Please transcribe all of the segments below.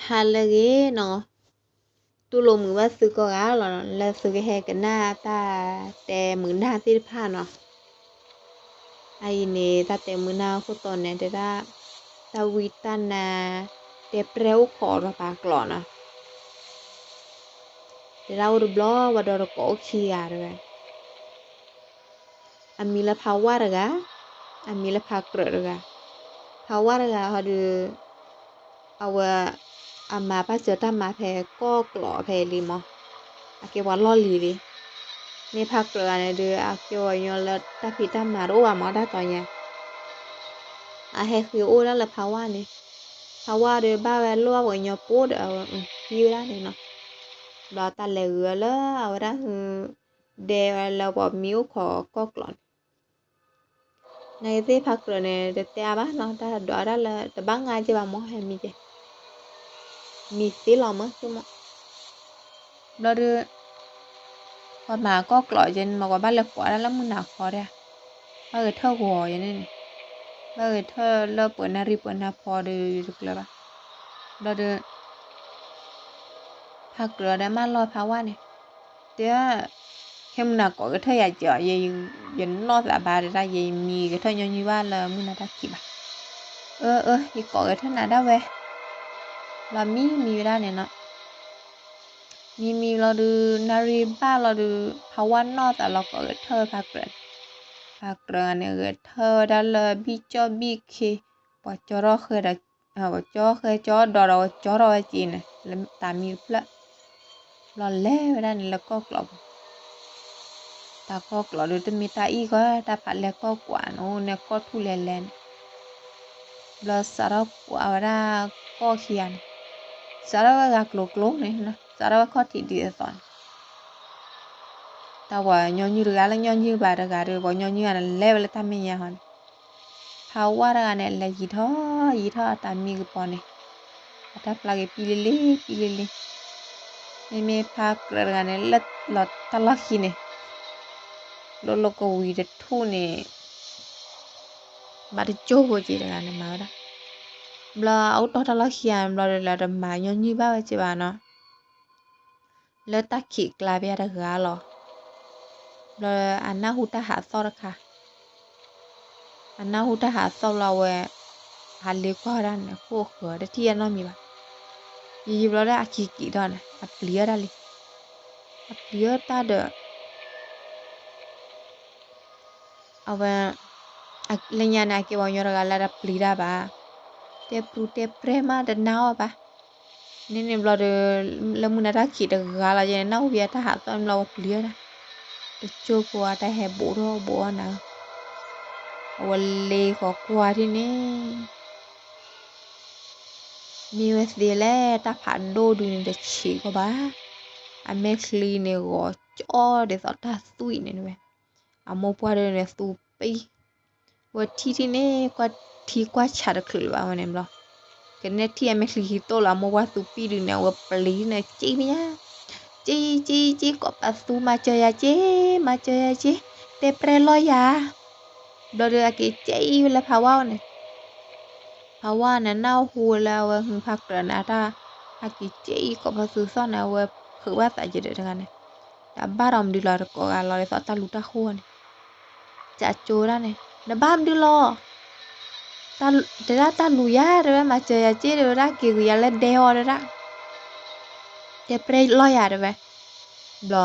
ဟါလၢအဂ့ၤနီၤ, တူၢ်လိာ်မုာ်ဘၣ်သုကိးဂၤလီၤ, လၢသုကဟဲကနၣ်တၢ်တဲမုာ်နၢ်သ့ၣ်တဖၣ်နီၤ. အအံၤန့ၣ် တၢ်တဲမုာ်နၢ်အခိၣ်တီန့ၣ် တဲဒၣ် တၢ်ဝံတၢ်နါ တဲပြဲၢ်အိၣ်ခိးဒီးပှၤကျိာ်နီၤ. တဲဒၣ်အိၣ်တဘျီ ပှၤဒီးတကိးအိၣ်ခံဂၤတဲဝဲ အမံၤလၢဖးဝါတဂၤ, အမံၤလၢဖးကြၢးတဂၤ. ဖးဝါတဂၤဟီဒီး အဝဲ အမၤဘၣ်စၢၤတၢ်မၤဖဲကီၢ်ကျိာ်ဖဲအံၤလံမး, အကဲပှၤလီၢ်လံၤလံ. မ့ၢ်ဖးကြၢးတဂၤန့ၣ်ဒီး အကဲပှၤကညီလၢတၢ်ဖံးတၢ်မၤတအိၣ်ဘၣ်မး တၢ်တီညါ. အဟဲဃ့အိၣ်ဒၣ်လၢဖးဝါန့ၣ်, ဖးဝါဒီးဘၣ်ဝဲလိၣ်ဘၣ်ပှၤကညီဖိဒီး အဝဲဟံးဝဲဒၣ်န့ၣ်နီၤ. ဘျီတၢ်လဲၤဂုာ်ဝဲလၢအဝဲဒၣ်ဟု ဒဲဝဲလၢပှၤမံအိၣ်ခိးကီၢ်ကျိာ်န့ၣ် နာ်က့သ့ၣ်ဖးကြၢးန့ၣ် တတဲအါဘၣ်နီၤ, တၢ်ဒွးဒၣ်လၢတဘၣ်ငါက့ဘၣ်မး ဟဲမံကဲ, မံသ့လီၤမးဆိကမိၣ်. ဘျီဒီး ပှၤမၤကီၢ်ကျိာ်ကဲန့ၣ်မး ပှၤဘၣ်လဲၤကွၢ်ဒၣ်လၢမုၢ်နၤခီဒၣ်, ဘၣ်ဂဲၤထၢၣ်ဂီၤယဲန့ၣ်န့ၣ်, ဘၣ်ဂဲၤထၢၣ်လၢပှဲၤနၣ်ရံၣ်ပှဲၤနၣ်ဖီဒီးယတကျၢၤဘၣ်. ဘျီဒီး ဖးကြၢးဒီးမၢလီၤဖးဝါန့ၣ်, တဲ, ခဲမုၢ်နၤကိးကထၢၣ်ယၤကၠီ, ယနီၢ်သးဘၣ်တဒၣ် ယမံကထၢၣ်ညီနုၢ်ဘၣ်လၢမုၢ်နၤတၢ်ခံးဘၣ်. အၢ အၢ ယကိးကထၢၣ်နၤဒၣ်ဝဲ, လီၤမံမံဝဲဒၣ်န့ၣ်နီၤ. မံမံလီၤဒီး နၣ်ရံၣ်ဘၣ်လီၤဒီး ဖးဝါနီၢ်သးလီၤကိးကထၢၣ်ဖးကြၢးန့ၣ်, ဖးကြၢးန့ၣ် ဂဲၤထၢၣ်ဝဲဒၣ်လၢဘံၣ်ကၠီၣ်ဘံၣ်ခ့, ပှၤကၠီထီၣ်ဃဲဒီး ပှၤကၠီဃဲကၠီဒီး ဒီးကၠီထီၣ်ဝဲက့န့ၣ် လၢတၢ်မံတဖျၢၣ်, ဘျီလဲၤဝဲဒၣ်န့ၣ်လၢကီၢ်ကျိာ်ပူၤ, တၢ်ကီၢ်ကျိာ်ဒီးတမ့ၢ်တၢ်အံၣ်ကီး တၢ်ဖးလဲၢ်ကီၢ်ကွးန့ၣ် အိၣ်န့ၣ်ကီၢ်ထူၣ်လဲၤလဲၤန့ၣ်, ဘျီစးထီၣ်ကွးဝဲဒၣ်ကီၢ်ခံဂၤန့ၣ်, စးထီၣ်ဝဲဂၤကျိၤကျိၤန့ၣ်, စးထီၣ်ဝဲခီၣ်ထံးဒ်သိးသိးန့ၣ် တၢ်ပှၤညီနုၢ်တဂၤလၢညီနုၢ်ဘၣ်တဂၤဒီး ပှၤညီနုၢ်ဂၤန့ၣ် လဲၤဝဲလၢတၢ်မဲာ်ညါဟီန့ၣ်, ဖးဝါတဂၤန့ၣ် လဲၤယံၤထီၣ်ယံၤထီၣ်အတၢ်မံကပီၤန့ၣ်, အတၢ်ဖျါက့ၤပံလံလံ ပံလံလံ, မ့မ့ၢ်ဖးကြၢးတဂၤန့ၣ် လၢလီၤတၢ်လီၢ်ခံန့ၣ်, လိၣ်လိၣ်ကဝံၤတထူၣ်န့ၣ် ဘၣ်တကၠိၢ်ဖိက့တဂၤန့ၣ်မၤဝဲဒၣ်, ဘျီအအိၣ်တီၢ်တၢ်လီၢ်ခံဂၤ ဘျီဒီးလၢတမၤညီနုၢ်ဘၣ်ဝဲက့ဘၣ်နီၤ, လၢတၢ်ခံးကျါဖဲအတဂၤလီၤ, ဘျီအနၢ်ဟူတၢ်ဟးသီၣ်တခါ, အနၢ်ဟူတၢ်ဟးသီၣ်ဘျီဝဲ, ဟးလ့ကွၢ်ဝဲဒၣ်န့ၣ် ခိၣ်ဃၢၤတထံၣ်အနီတမံၤဘၣ်, ယံာ်ယံာ်ဘျီဒီးအခံက့ၤဒီးန့ၣ် အပျံၤအီၣ်တၢ်လံ, အပျံၤအီၣ်တၢ်ဒီး အဝဲ, လၢညါန့ၣ် အကဲပှၤကညီတဂၤလၢတပျံၤတၢ်ဘၣ်, တဲပူၤတဲပြဲမးတနာ်အီၤဘၣ်, န့ၣ်န့ၣ်ဘျီဒီး, လၢမုၢ်နၤတၢ်ခံးတဂၤလီၤယဲန့ၣ် နၢ်ဟူဖဲအတၢ်ဟးသီၣ်န့ၣ်ဘျီဝဲပျံၤအီၣ်တၢ်, တကၠိၢ်ဖိအတၢ်ဟဲဘိးထီၣ်ဘိးအီၣ်နၤ, အဝဲလ့ဃီၤကွၢ်ထံၣ်န့ၣ် မ့ၢ်ဝဲသ့လဲၣ် တၢ်ဖးဒိၣ်ဒုန့ၣ်တဆံးကီးဘၣ်, အမဲာ်ချံန့ၣ်ဂီၤကၠီဒ်သိးတၢ်သွံၣ်န့ၣ်ဝဲ, အမိၢ်ပှၢ်ဒုန့ၣ်သူပံ, ဝဲထံၣ်ထံၣ်န့ၣ် ကွၢ်ထံကွၢ်ဆးတချုးလၢၤဘၣ်ဝဲန့ၣ်ဘျီ, ကနဲထံၣ်အမဲာ်ချံခံတိၢ်လၢ အမိၢ်ပှၢ်သူပံဒုန့ၣ် အဝဲပျံၤန့ၣ် က့မ့ၢ်ညါ, က့က့က့ ကိးပသူမၤစၢၤယၤက့, မၤစၢၤယၤက့, တဲပြဲလီၤယၤ ဘျီဒီးအက့ၤကဲအံၤဝဲလၢဖးဝါန့ၣ်, ဖးဝါန့ၣ် နၢ်ဟူဝဲလၢအဝဲဟုဖးကြၢးန့ၣ်အတၢ်, အက့ၤကဲအံၤကိးပသူသီၣ်န့ၣ် အဝဲဖုးဘၣ်သးက့ဒီးတဂၤန့ၣ်, တၢ်ဘၣ်ဒီးမနုၤလီၤတကိးဂၤလီၤဒ်သိးတၢ်လူၤတၢ်ဃိန့ၣ်, ကးကၠိဝဲဒၣ်န့ၣ် နဘၣ်မနုၤလီၤ တဲဒၣ်တၢ်လူၤယၤတဲဝဲ မၤစၢၤယၤက့တဲဝဲဒၣ်က့ၤဂုာ်ယၤလၢဒဲအီၤတဲဒၣ်, တဲပြဲလီၤယၤတဲဝဲ, ဘျီ,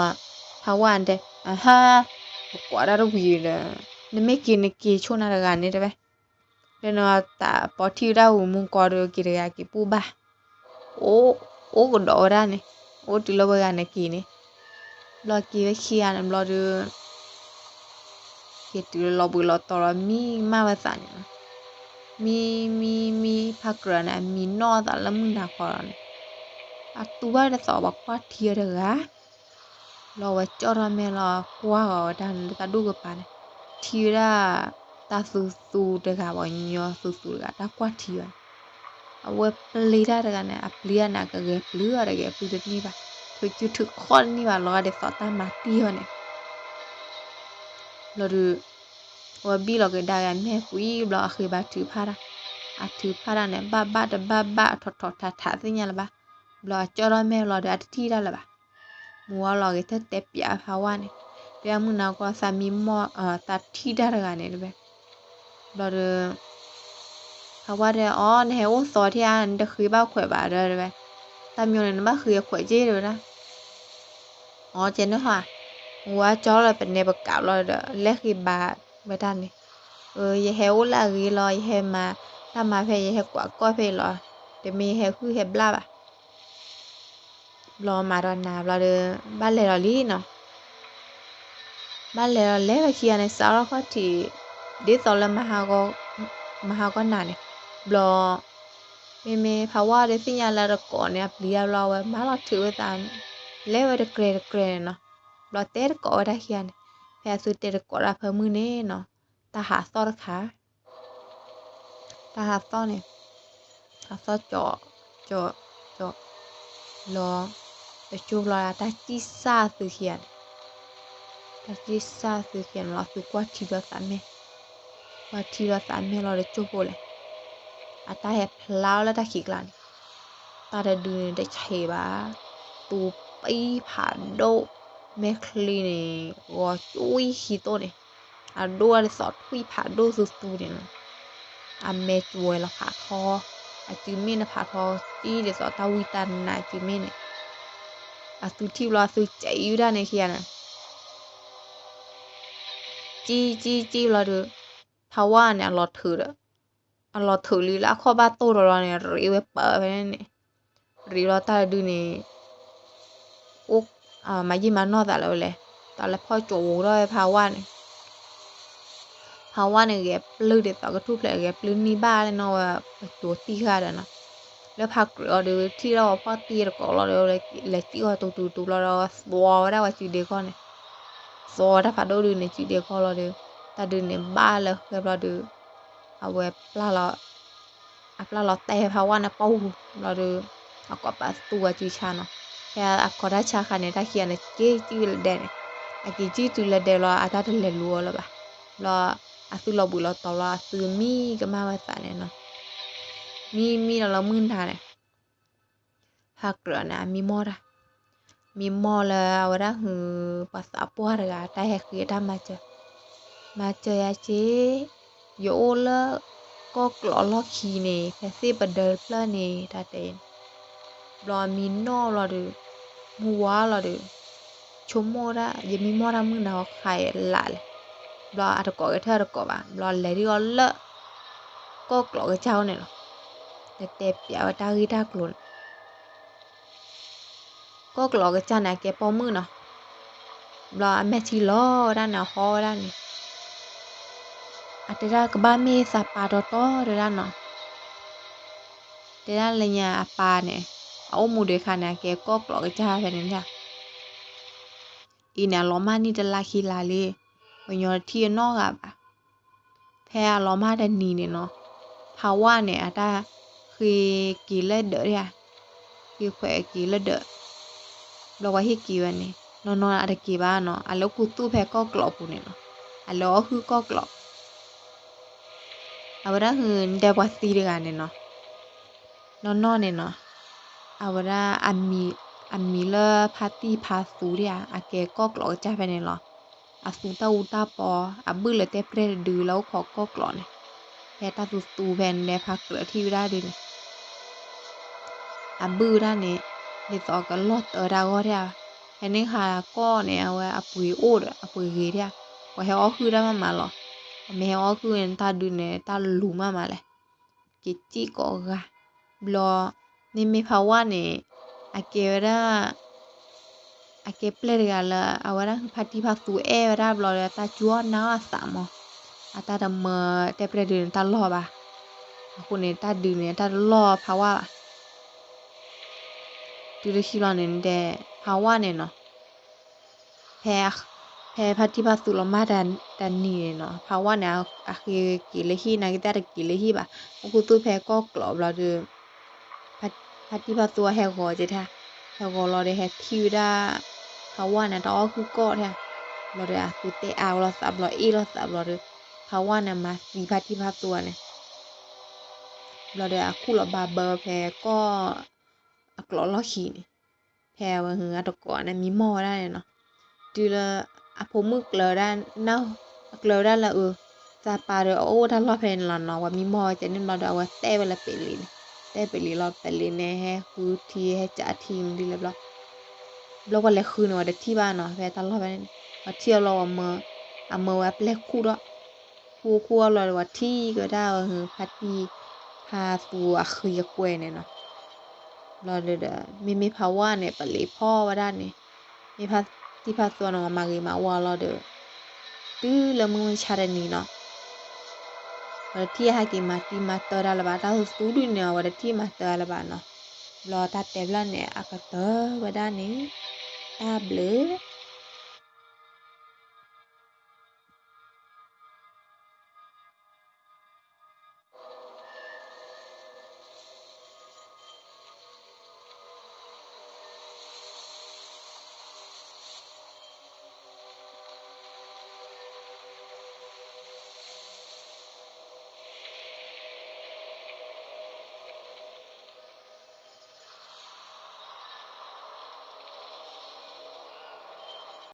ဖးဝါတဲ, အဟါ, ပကွၢ်ဒၣ်တဝံၤဒီး, နမ့ၢ်က့ၤနက့ၤဆိနၤတဂၤန့ၣ်တဲဝဲ, ဒီးနတၢ်ပီထံၣ်ဝဲဒၣ်ဝံၤမူကီဒီးက့ၤတဂၤက့ၤပူၢ်ဘၣ်, အိၣ်ကဒီးဝဲဒၣ်န့ၣ်, အိၣ်တုၤလၢဝဲဂၤန့ၣ်က့ၤန့ၣ်, ဘျီက့ၤဝဲခံဂၤန့ၣ်ဘျီဒီး က့ၤတုၤလီၤဘှံးလီၤတီၤလီၤမံမၢ်ဝဲသးန့ၣ်လီၤ. မံမံမံ ဖးကြၢးန့ၣ် အမံနီၢ်အသးလၢမုၢ်နၤခီလီၤန့ၣ်, အတူၢ်ဘၣ်ဒ်သိးပှၤကွၢ်ထံအီၤတဂၤ, ဘျီဝဲကၠီၣ်ထီၣ်မဲာ်လီၤကွၢ်ဂီၤဝဲဒၣ်န့ၣ် လၢတၢ်ဒူၣ်ကပၤန့ၣ်, ထံၣ်ဝဲဒၣ် တၢ်သူသူတဂၤ ပှၤကညီသူသူတဂၤ တၢ်ကွၢ်ထံအီၤန့ၣ်, အဝဲပျံၤတၢ်တဂၤန့ၣ် အပျံၤတၢ်န့ၣ် အကဂဲၤပျုၢ်အီၤတဂဲၤပျုၢ်တန့ၢ်ဘၣ်, ထုးစုထုးခီၣ်တန့ၢ်ဘၣ် လီၤဂာ်ဒ်သိးတၢ်မၤတံၢ်အီၤန့ၣ် ဘျီဒီး အဝဲဘံၣ်လီၤက့ၤဒါဂၤမဲာ်ကွံာ်ဘျီ အဃ့ဘါထုကဖၣ်တၢ်, အထုးဖးတၢ်န့ၣ် ဘၣ်ဘၣ်တဘၣ်ဘၣ် အထီၣ်ထီၣ်ထးထးသ့ၣ်ညါလၢၤဘၣ်. ဘျီအကၠီထီၣ်မဲာ်လီၤဒီး အတထံၣ်တၢ်လၢၤဘၣ်. မုၢ်ဝါလီၤဂဲၤထၢၣ်တဲပၠးဖးဝါန့ၣ်, တဲမုၢ်နၤကီၢ်သးမံမီၢ် သးထံၣ်တၢ်တဂၤန့ၣ်တဝဲ. ဘျီဒီး ဖးဝါတဲအီၤ နဟဲအိၣ်သီထံဧါ, နတဃ့ဘၣ်ခွဲးဘၣ်ဒီးတဝဲ. တၢ်မညီန့ၣ် နဘၣ်ဃ့ခွဲးက့ၢ်တဝဲဒၣ်. အီ ကဲန့ၣ်ဟါ, မုၢ်ဝါကၠီလီၤပနဲပကးဘျီဒီး လဲၤဃ့ဘါဝဲတၢ်န့ၣ်, ယဟဲအိၣ်လၢအဂ့ၤလီၤ, ယဟဲမၤတၢ်မၤဖဲ ယဟဲကွၢ်ကီၢ်ဖဲအံၤလီၤ, တမ့ၢ်ယဟဲဟုၣ်ဟဲဘျၣ်ဘၣ်. ဘျီမၤဒီးနၤဘျီဒီး ဘၣ်လဲၤလီၤလံနီၤ. ဘၣ်လဲၤလီၤလဲၤဝဲခံဂၤန့ၣ် စးထီၣ်ခီၣ်ထံး ဒ်သိးလၢ မဟါကီၢ်နၤန့ၣ်, ဘျီ မ့မ့ၢ်ဖးဝါဒီးသ့ၣ်ညါလၢတကိးန့ၣ် အပျံၤတၢ်ဘျီ အဝဲမၤလီၤထုးဝဲသး လဲၤဝဲတကြဲးတကြဲးန့ၣ်နီၤ. ဘျီတဲတကိးဝဲတၢ်ခံဂၤန့ၣ်, ဖဲအသုတဲတကိးတၢ်ဖၢမုၢ်န့ၣ်နီၤ, တၢ်ဟးသီၣ်တခါ တၢ်ဟးသီၣ်န့ၣ်, ဟးသီၣ်ကၠီ, ကၠီ, ကၠီ, လီၤ, တကၠိဘျီ တၢ်စံၣ်စၢ်သုခံဂၤန့ၣ်, တၢ်စံၣ်စၢ်သုခံဂၤန့ၣ်လီၤ သုကွၢ်ထံလီၤသးမဲာ်, ကွၢ်ထံလီၤသးမဲာ်လီၤတကၠိဖိလဲၣ်, အတၢ်ဟဲဖျါအီၤလၢတၢ်ခံးကျါန့ၣ်, တၢ်တဒုန့ၣ်တဆံးဘၣ်, သူပံဖးဒိၣ်, မဲာ်ချံန့ၣ် ဂီၤကွံာ်ခံတိၢ်န့ၣ် အဒိၣ်ဝဲဒ်သိးထွံၣ်ဖးဒိၣ်သူသူန့ၣ်လီၤ. အမဲာ်ကွဲလီၤဖးထီ, အစုမ့ၣ်န့ၣ်ဖးထီကံဒ်သိးတၢ်ဝံတၢ်နါစုမ့ၣ်န့ၣ်, အသုထံၣ်ဘျီအသုစံးဝဲဒၣ်န့ၣ်ခံဂၤန့ၣ်, စံၣ်စံၣ်စံၣ်ဘျီဒီး ဖးဝါန့ၣ်အလီၤထုးဒီး, အလီၤထုးလံလၢအခီၣ်ဘၣ်တိၢ်ဒီးလီၤန့ၣ် ရံးဝဲပၢၢ်ဖဲန့ၣ်, ရံးလီၤတၢ်တဒုန့ၣ် အိၣ်မၤယံာ်မၤနီၢ်သးလၢဝဲလဲၣ်, တၢ်လဲၤဖီၣ်ကၠိဝူၤထီၣ်ဝဲဖးဝါန့ၣ်, ဖးဝါန့ၣ်ဂဲၤပျုၢ်ဒ်သိးကထူၣ်ဖျဲး ဂဲၤပျုၢ်န့ၢ်ဘၣ်လၢနီၢ်ဝဲပကၠိတံၢ်ဃာ်ဒီးနီၤ, လၢဖးကြၢးအီၤဒီး ထံၣ်ထီၣ်ဝဲဖီၣ်တံၢ်တကိးလီၤဒီး လဲၤစံၣ်အီၤတူတူတူလီၤဒီး သွီဝဲဒၣ်ဝဲစုဒ့ကီၢ်န့ၣ်, သွီဝဲဒၣ်ဖးဒိၣ်ဒုန့ၣ်စုဒ့ကီၢ်လီၤဒီး တၢ်ဒုန့ၣ်ဘၣ်လၢဃဲဘျီဒီး အဝဲ အပျၢ်လီၤတဲာ်ဖးဝါန့ၣ်ပီၢ်ပူၤဘျီဒီး အကိးပာ်သူအစုဆါနီၤ, ဖဲအကိးတၢ်ဆါဃါန့ၣ် တၢ်ခံဂၤန့ၣ် က့ၤစံၣ်လၢဒဲန့ၣ်, အက့ၤစံၣ်တုၤလၢဒဲလီၤ အတၢ်တလဲၤလူၤအီၤလၢၤဘၣ်, ဘျီ အသုလီၤဘှံးလီၤတီၤလီၤ အသုမံကမၣ်ဝဲသးန့ၣ်နီၤ, မံမံဒီးလၢမုၢ်နၤန့ၣ် ဖးကြၢးန့ၣ် အမံမီၢ်တၢ်, မံမီၢ်လၢအဝဲဒၣ်ဟု ပှၤသးပှၢ်တဂၤ တၢ်ဟဲဃ့အတၢ်မၤစၢၤ, မၤစၢၤယၤက့ၤ, ယအိၣ်လၢ ကီၢ်ကျီးလီၢ်ခံန့ၣ် ဖဲသ့ၣ်ပဒၢတဖျၢၣ်န့ၣ် တၢ်တဲအံၤန့ၣ်, ဘျီမံနီၢ်ဘျီဒီး မုၢ်ဝါလီၤဒီး ဆိကမိၣ်ဒၣ် ယမံမီၢ်တၢ်မုၢ်နၤဃါအံၤလၢ်လဲၣ်, ဘျီအတကိးကထၢၣ်တကိးဘၣ် ဘျီလဲၤဒံးအီၤလၢ ကီၢ်ကျီးကစၢ်အိၣ်န့ၣ်လီၤ, တတဲပျးဝဲတၢ်ဂ့ၢ်တၢ်ကျိၤန့ၣ် ကီၢ်ကျီးကစၢ်န့ၣ် အကဲပိာ်မုၣ်နီၤ, ဘျီအမဲာ်ထံလီၤဝဲဒၣ်န့ၣ် အဟီဝဲဒၣ်န့ၣ်, အတဲဒၣ်ကဘၣ်မ့ၢ်သးပၢ်တီတီတဲဒၣ်နီၤ, တဲဒၣ်လၢညါအပၢ်န့ၣ် အအိၣ်မူဒံးခါန့ၣ် အကဲကီၢ်ကျီးကစၢ်ဖဲန့ၣ်ဒၣ် အံၤန့ၣ် အလီၤမၢ်န့ၢ်တလါခံလါလံ, ပှၤကညီတထံၣ်အနီၢ်ဂၤဘၣ်. ဖဲအလီၤမၢ်တနံၤန့ၣ်နီၤ, ဖးဝါန့ၣ် အတၢ်ဃ့က့ၤလၢဒၢးဒၣ်, ဃ့ခွဲးက့ၤလၢဒၢး, ဘျီပှၤဟ့ၣ်က့ၤဝဲန့ၣ် နီၢ်နီၢ်အတက့ၤဘၣ်နီၤ, အလဲၤအိၣ်ခူသူၣ်ဖဲကီၢ်ကျီးပူၤန့ၣ်နီၤ, အလဲၤအီၣ်ဟုၣ်ကီၢ်ကျီး အဝဲဒၣ်ဟု နတဲပှၤသံတဂၤန့ၣ်နီၤ, နီၢ်နီၢ်န့ၣ်နီၤ, အဝဲဒၣ် အမံၤလၢဖါတံၢ်ဖါသူဒၣ်ဧါ, အကဲကီၢ်ကျီးကစၢ်ဖဲန့ၣ်လီၤ. အသူတၢ်အူတၢ်ပီ, အဘုၣ်လၢတဲပျဲၢ်တဒုလၢအိၣ်ခိးကီၢ်ကျီးန့ၣ်, ဖဲတၢ်သူသူဖဲန့ၣ် ဖါကြၢးထံၣ်ဝဲဒၣ်ဒုန့ၣ် အဘုၣ်ဝဲဒၣ်န့ၣ် ဒ်သိးကလီၢ်တၢတၢ်ဂီၢ်ဒၣ်ဧါ, ဟဲန့ၢ်ဟးကီၢ်န့ၣ် အဝဲအပှ့ၤအိၣ်ဒီးအပှ့ၤဂ့ၤဒၣ်ဧါ, ပှၤဟဲအီၣ်ဟုၣ်တၢ်မးမးလီၤ. ပမ့ၢ်ဟဲအီၣ်ဟုၣ်န့ၣ် တၢ်ဒုန့ၣ် တၢ်လူၤမးမးလဲၣ်. က့ၤစံၣ်ကိးဂၤ, ဘျီ မ့မ့ၢ်ဖးဝါန့ၣ် အကဲဝဲဒၣ် အကဲပျဲၢ်တဂၤလၢ အဝဲဒၣ်ဖါတံၢ်ဖါသူအဲၣ်ဝဲဒၣ်ဘျီဒီး တၢ်စူၢ်အီၣ်နာ်အီၣ်အသးမး, အတၢ်တမၢတဲပျဲၢ်ဒုန့ၣ်တၢ်လီၢ်ဘၣ်, အဃိန့ၣ် တၢ်ဒုန့ၣ် တၢ်တလီၢ်ဖးဝါဘၣ်. တုၤလၢခံဘျီန့ၣ် တဲ ဖးဝါန့ၣ်နီၤ, ဖဲ ဖဲဖါတံၢ်ဖါသူလီၤမၢ်တနံၤန့ၣ်နီၤ, ဖးဝါန့ၣ် အဃ့က့ၤလၢဟံၣ် နာ်က့တၢ်တက့ၤလၢဟံၣ်ဘၣ်, အိၣ်ခူသူၣ်ဖဲကီၢ်ကျီးဘျီဒီး ဖါတံၢ်ဖါသူဟဲဂီၤက့ၤတၢ်, ဟဲဂီၤလီၤဒီး ဟဲထံၣ်ဝဲဒၣ် ဖးဝါန့ၣ် တၢ်အီၣ်ဟုၣ်ကီၢ်တၢ်, ဘျီဒီး အသူတဲအါဝဲလိာ်သးဘျီ အ့ၣ်လိာ်သးဘျီဒီး ဖးဝါန့ၣ် မၤသံဖါတံၢ်ဖါသူန့ၣ် ဘျီဒီးအခူၣ်လီၤဘၣ်ဘၢဖဲကီၢ်အကျိးလီၢ်ခံန့ၣ်, ဖဲအဝဲဟုအတကိးန့ၣ်မံမီၢ်ဝဲဒၣ်န့ၣ်နီၤ. တုၤလၢအဖိမုၣ်ကျၢၤဒၣ်, အကျၢၤဝဲဒၣ်လၢအ, သးပၢ်ဒီးအအိၣ်တၢ်လီၢ်ဖဲန့ၣ်လီၤနီၤ. ပှၤမံမီၢ်ဝဲကဲန့ၣ်ဘျီဒီး အဝဲတဲဝဲလၢပဲာ်လံၤန့ၣ်, တဲပဲာ်လံၤလီၤ. ပဲာ်လံၤန့ၣ် ဟဲဃုထံ ဟဲကးထံမနုၤဒ်လဲၣ်ဘျီ, ဘျီပှၤလဲၤဃုန့ၣ် ပှၤတထံၣ်ဘၣ်နီၤ. ဖဲတၢ်လီၢ်ဖဲန့ၣ် ပှၤထံၣ်အီၤဘျီ အမၢဝဲအပျဲၢ်ခူၣ်ဒီး, ခူၣ်ခူၣ်အီၤဘျီဒီး ပှၤထံၣ်ကဒါဝဲဟုဖါတံၢ်, ဖါသူအဃံအကွဲန့ၣ်နီၤ. ဘျီဒီး မ့မ့ၢ်ဖါဝါန့ၣ် ပလ့ၤဖီၣ်ဝဲဒၣ်န့ၣ်, မ့ၢ်ဖါတံၢ်ဖါသူန့ၣ် မၤဂ့ၤမၤဝါလီၤဒီး, တုၤလၢမုၢ်မဆါတနံၤနီၤ, ပှၤတထံၣ်ဟဲက့ၤမၤတံၤမၤတၢ်တၢ်လၢၤဘၣ်, တၢ်သူဒုၣ်န့ၣ် ပှၤတထံၣ်မၤတၢ်လၢၤဘၣ်နီၤ. ဘျီတၢ်တဲဖျၢၣ်န့ၣ် အကတၢၢ်ဝဲဒၣ်န့ၣ်, တၢ်ဘျုး